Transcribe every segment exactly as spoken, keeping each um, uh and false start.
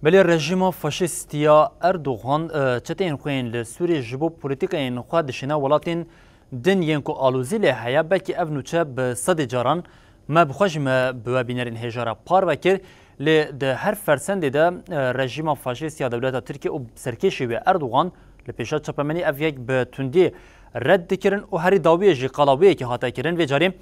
Belê rejîma faşîst ya Erdogan, e, çeteyên xwe yên li Sûriyê ji bo polîtîkayên xwe dişîne welatên din yên ku alozî lê heye, belkî ev nûçe bi sedê caran me bi xwe jî me bi we bînerên hêja re parve kir. Lê di her fersendê de, e, rejîma faşîst ya dewleta Tirkiye û serkêşî wê Erdogan li pêşa çapemenî ev yek bi tundî red dikirin û herî dawiyê jî qala wê yekê hate kirin. Vê carê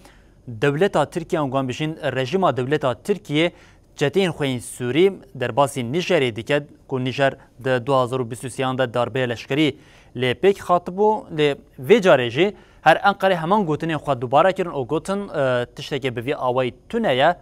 dewleta Tirkiye, an guhan bijîn rejîma dewleta Tirkiye, çeteyên xwe yên Sûrî derbasî Nîjerê dike, ku Nîjer di du hazar û bîst û sêyan de darbeya leşkerî lê pêk hatibû, lê vê carê jî her Enqerê heman gotinên xwe dubare kirin û gotin, e, tiştekê bi vî awayî tune ye.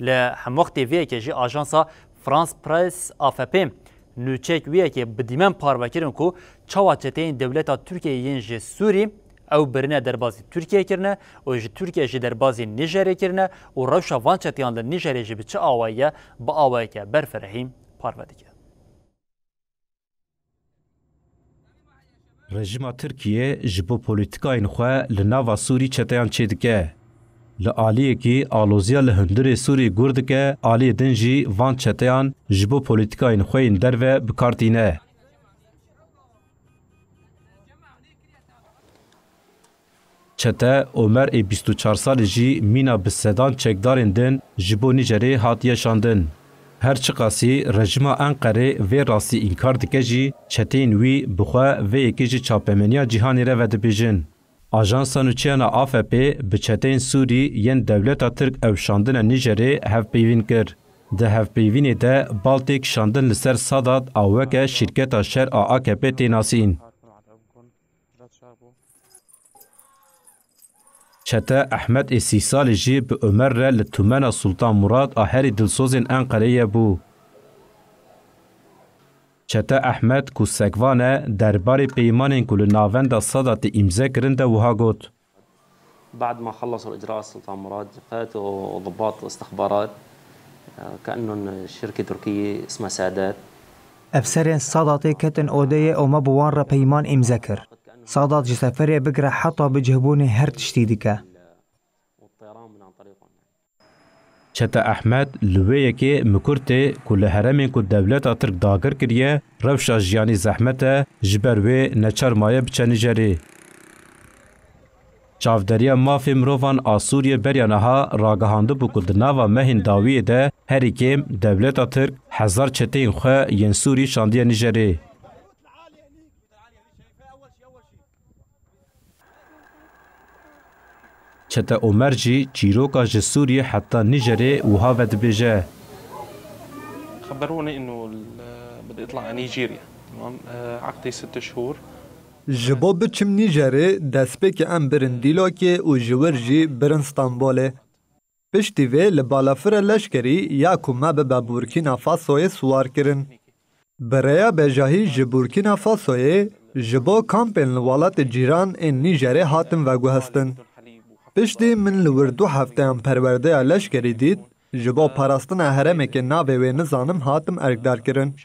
Li hemwextê vê yekê jî ajansa France Presse, A F P, nûçeyek wê yekê bi dîmen parve kirin ku çawa çeteyên dewleta Tirkiyeyê yên ji Sûrî ew birine derbazî Tirkiyeyê kirine û ji Tirkiye jî derbazî Nîjerê kirine û rewşa van çeteyan li Nîjerê jî bi çi awayî ye, bi awayeke berfirehî parve dike. Rejîma Tirkiye ji bo polîtîkayên xwe li nava Sûrî çeteyan çêdike. Li aliyekî aloziya li hundirê Sûrî gur dike, aliyê din jî van çeteyan ji bo polîtîkayên xwe yên derve bi kar tîne. Çete Omer ê bîst û çar salî jî mîna bi sedan çekdarên din ji bo Nîjerê hatiye şandin. Her çiqasî rejîma Enqerê vê rastî înkar dike jî, çeteyên wî bi xwe vê yekê ji çapemeniya cîhanê re vedibêjin. Ajansa nûçeyana A F P bi çeteyên Sûrî yên dewleta Tirk ew şandine Nîjerê hevpeyvîn kir. Di hevpeyvînê de bal tê kişandin li ser Sadat a weke şîrketa şer a A K P tê nasîn. Çete Ehmed ê sî salî jî bi Omer re li tûmena Sultan Murad a herî dilsozên Enqereyê bû. Çete Ehmed ku sekvan e, derbarê peymanên ku li navenda Sadatê îmze kirin de wiha got. بعد ما خلصوا الإجراء السلطان مراد، فاتوا ضباط استخبارات، آه، كأنهم شركة تركية اسمها سادات. Efserên Sadatê ketin odeyê û me bi wan re peyman îmze kir. Sadat ji seferê bigire heta bicihbûnê her tiştî dike. Çete Ehmed li wê yekê mikur tê ku li herêmên ku dewleta Tirk dagir kiriye, rewşa jiyanî zehmet e, ji ber wê neçar maye biçe Nîjerê. Çavderiya Mafê Mirovan a Sûriyê beriya niha ragihandibû ku di nava mehên dawiyê de herî kêm dewleta Tirk hezar çeteyên xwe yên Sûrî şandiye Nîjerê. Çete Omer jî çîroka ji Sûriyê heta Nîjerê wiha vedibêje. خبروني إنه ال-، بدي أطلع على نيجيريا، تمام؟ آه، عقدي ست شهور. Ji bo biçim Nîjerê, destpêkê em birin Dîlokê û ji wir jî birin Stenbolê. Piştî vê li balafira leşkerî ya ku me bibe Burkîna Fasoyê siwar kirin. Bi rêya bejahî ji Burkîna Fasoyê ji bo kampên li welatê cîran ên Nîjerê hatin veguhestin. Piştî min li wir du hefteyan perwerdeya leşkerî dît, ji bo parastina herêmekê navê wê nizanim hatim erkdarkirin.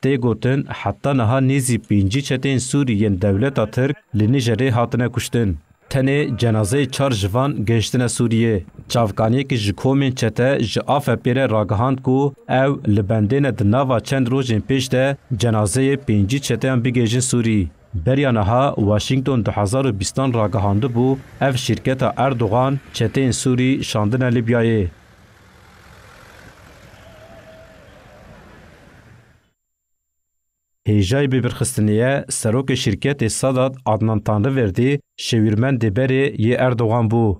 Tê gotin, heta niha nêzî pêncî çeteyên Sûrî yên dewleta Tirk li Nîjerê hatine kuştin. Tenê cenazeyê çar ji van gihiştine Sûriyê. Çavkaniyekî ji komên çete ji A F P'ê re ragihand ku ew li bendê ne di nava çend rojên pêş de cenazeyê pêncî çeteyan bigihêjin Sûrî. Beriya niha Washington du hezar û bîstan ragihandibû, ev şîrketa Erdogan çeteyên Sûrî şandine Libyayê. Hêjayî bibirxistinê ye, serokê şîrketê Sadat Adnan Tanrıverdi şêwîrmendê berê yê Erdogan bû.